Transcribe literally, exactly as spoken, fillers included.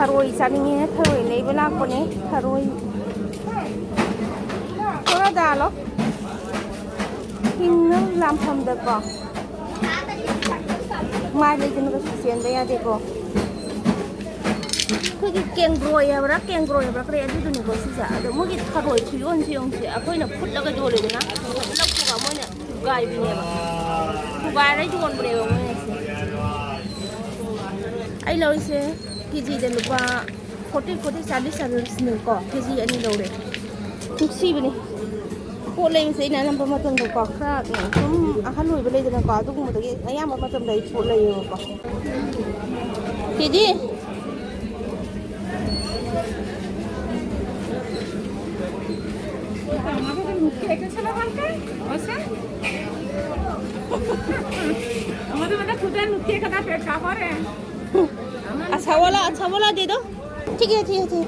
ꯊꯔꯣꯏ ꯆꯥꯅꯤꯡꯉꯦꯅ ꯊꯔꯣꯏ ꯂꯩꯕ ꯂꯥꯛꯄꯅꯦ꯫ ꯊꯔꯣꯏ ꯈꯔ ꯗꯥꯜꯂꯣ꯫ ꯍꯤꯡꯅ ꯂꯥꯝꯐꯝꯗꯀꯣ꯫ ꯃꯥꯏ ꯂꯩꯗꯅ ꯀꯩꯁꯨ ꯆꯦꯟꯕ ꯌꯥꯗꯦꯀꯣ꯫ ꯑꯩꯈꯣꯏꯒꯤ ꯀꯦꯡꯒ꯭ꯔꯣꯏ ꯍꯥꯏꯕ꯭ꯔꯥ, ꯀꯦꯡꯒ꯭ꯔꯣꯏ ꯍꯥꯏꯕ꯭ꯔꯥ ꯀꯔꯤ ꯑꯗꯨꯗꯨꯅꯤꯀꯣ ꯁꯤꯁꯦ꯫ ꯑꯗꯣ ꯃꯣꯏꯒꯤ ꯊꯔꯣꯏ ꯈꯨꯌꯣꯟꯁꯦ ꯌꯦꯡꯉꯨꯁꯦ꯫ ꯑꯩꯈꯣꯏꯅ ꯐꯨꯠꯂꯒ ꯌꯣꯜꯂꯦꯗꯅ, ꯐꯨꯠꯂꯛꯄꯒ ꯃꯣꯏꯅ ꯊꯨꯒꯥꯏꯕꯤꯅꯦꯕ꯫ ꯊꯨꯒꯥꯏꯔ ꯌꯣꯟꯕꯅꯦꯕ ꯃꯣꯏꯅꯁꯦ꯫ ꯑꯩ ꯂꯧꯔꯤꯁꯦ ꯀꯦꯖꯤꯗ ꯂꯨꯄꯥ ꯐꯣꯔꯇꯤ, ꯐꯣꯔꯇꯤ, ꯆꯥꯔꯂꯤꯁ, ꯆꯥꯔꯂꯤꯁꯅꯦꯀꯣ꯫ ꯀꯦꯖꯤ ꯑꯅꯤ ꯂꯧꯔꯦ꯫ ꯅꯨꯡꯁꯤꯕꯅꯦ꯫ ꯄꯣꯠ ꯂꯩꯕꯁꯦ ꯑꯩꯅ ꯑꯅꯝꯕ ꯃꯇꯝꯗꯀꯣ, ꯈꯔ, ꯎꯝ, ꯁꯨꯝ ꯑꯍꯜ ꯑꯣꯏꯕ ꯂꯩꯗꯅꯀꯣ, ꯑꯗꯨꯒꯨꯝꯕꯗꯒꯤ ꯑꯌꯥꯝꯕ ꯃꯇꯝꯗ ꯑꯩ ꯄꯣꯠ ꯂꯩꯌꯦꯕꯀꯣ꯫ ꯀꯦꯖꯤ? আমাদের মানে খুদে নুকিয়ে খাতা পেট কাপড়ে। আচ্ছা, ওলা, আচ্ছা, ওলা দিয়ে দাও। ঠিক আছে, ঠিক আছে।